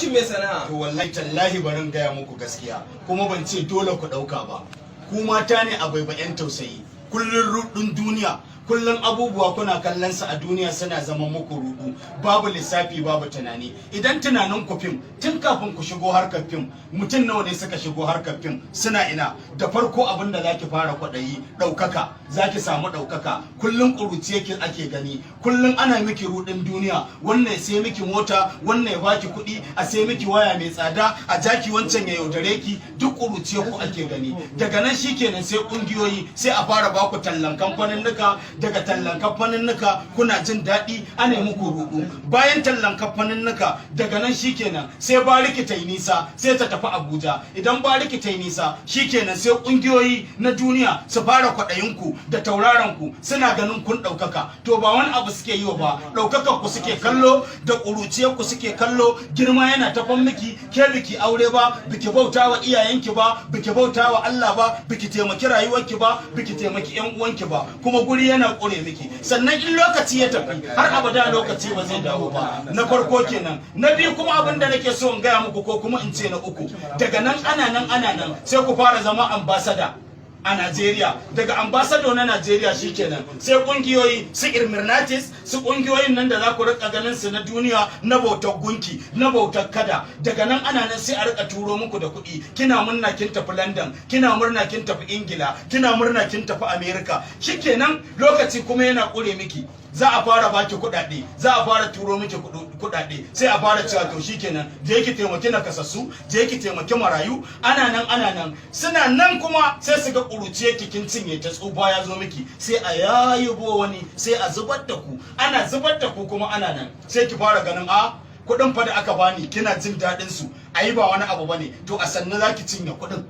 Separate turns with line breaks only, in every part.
Bacin mai sana'a.
To, wallahi tallahi, barin gaya muku gaskiya, kuma ban ce dole ku ɗauka ba. Ku mata ne a baiba 'yan tausayi. Kullun rudin duniya, kullun abubuwa kuna kallon su a duniya suna zama muku rudu. Babu lissafi, babu tunani. Idan tunanin ku fim, tun kafin ku shigo harkar fim, mutum nawa ne suka shigo harkar fim? Suna ina? Da farko, abin da zaki fara kwaɗayi, ɗaukaka. Zaki samu ɗaukaka. Kullun ƙuruciye ki ake gani, kullun ana miki rudin duniya. Wannan ya sai miki mota, wannan ya baki kuɗi, a sai miki waya mai tsada, a jaki wancan ya yaudare ki. Duk ƙuruciye ku ake gani. Daga nan shikenan, sai ƙungiyoyi, sai a fara baku tallan kamfaninnika. Daga tallan kamfaninnika kuna jin daɗi, ana yi muku rudu. Bayan tallan kamfaninnika, daga nan shikenan, sai bariki ta yi nisa, sai ta tafi Abuja. Idan bariki ta yi nisa, shikenan, sai ƙungiyoyi na duniya su fara kwaɗayinku da tauraron ku, suna ganin kun ɗaukaka. To, ba wani abu suke yi wa ba, ɗaukakar ku suke kallo da ƙuruciyar ku suke kallo. Girma yana tafan miki, ke biki aure ba, biki bauta wa iyayenki ba, biki bauta wa Allah ba, biki taimaki rayuwarki ba, biki taimaki yan uwanki ba, kuma guri yana ƙure miki. Sannan in lokaci ya tafi, har abada lokaci ba zai dawo ba. Na farko kenan. Na biyu kuma, abin da nake so in gaya muku, ko kuma in ce na uku, daga nan ana nan ana nan, sai ku fara zama ambassador a Najeriya. Daga ambassador na Najeriya, shikenan, sai kungiyoyi su Illuminatis, su kungiyoyin nan da za ku rika ganin su na duniya, na bautar gunki, na bautar kada. Daga nan ana nan, sai a rika turo muku da kuɗi. Kina murna kin tafi London, kina murna kin tafi Ingila, kina murna kin tafi America. Shikenan, lokaci kuma yana kure miki. Za a fara baki kuɗaɗe, za a fara turo miki kuɗaɗe. Sai a fara cewa, "To shikenan, je ki taimaki nakasassu, je ki taimaki marayu." Ana nan ana nan, suna nan kuma sai su ga ƙuruciye ki kin cinye ta, tsufa ya zo miki. Sai a yayibo wani, sai a zubar da ku. Ana zubar da ku kuma, ana nan, sai ki fara ganin, a kuɗin fa da aka bani, kina jin daɗin su, ayi ba wani abu bane. To, a sannu zaki cinye kuɗin.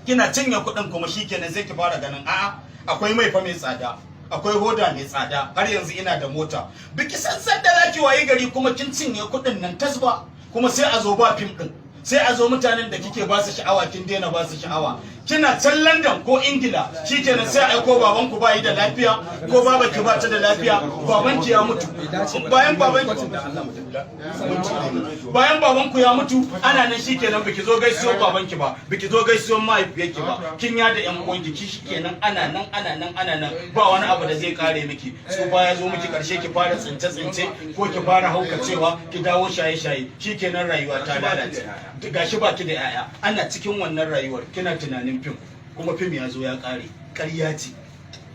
Kina cinye kuɗin kuma, shikenan, sai ki fara ganin, a'a, akwai mai fa mai tsada, akwai hoda mai tsada, har yanzu ina da mota. Biki san san da zaki wayi gari kuma kin cinye kuɗin nan tasba. Kuma sai a zo ba fim din, sai a zo mutanen da kike ba su sha'awa, kin daina ba su sha'awa. Kina can London ko Ingila, shikenan, sai aiko babanku ba yi da lafiya, ko babanki ba ta da lafiya, babanki ya mutu. Bayan babanku ya mutu, ana nan, shikenan, biki zo gaisuwar babanki ba, biki zo gaisuwar mahaifiyarki ba, kin yada yan uwanki ki. Shikenan, ana nan ana nan ana nan, ba wani abu da zai kare miki. Tsufa ya zo miki, karshe ki fara tsince tsince, ko ki fara haukacewa, ki dawo shaye shaye. Shikenan, rayuwa ta lalace. Gashi baki da yaya. Ana cikin wannan rayuwar, kina tunanin fim, kuma fim ya zo ya kare. Ƙarya ce.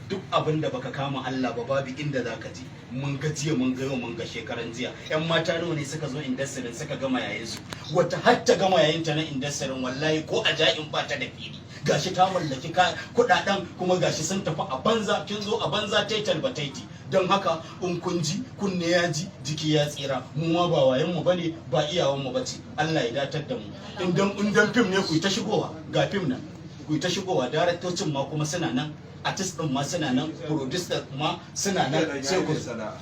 Duk abin da baka kama Allah ba, babu inda zaka je. Mun ga jiya, mun ga yau, mun ga shekaran jiya. Yan mata nawa ne suka zo industry suka gama yayin su? Wata har ta gama yayin ta na industry, wallahi ko a ja'in ba ta da fili. Gashi ta mallaki kudaden, kuma gashi sun tafi a banza. Kin zo a banza, taital bataiti. Don haka, in kun ji, kunne ya ji, jiki ya tsira. Mu ma ba wayan mu bane, ba iyawan mu bace. Allah ya datar da mu. In dan fim ne, ku yi ta shigowa, ga fim nan, ku yi ta shigowa. Daraktocin ma kuma suna nan, artist din ma suna nan, producer ma suna nan, sai ku
Sana'a.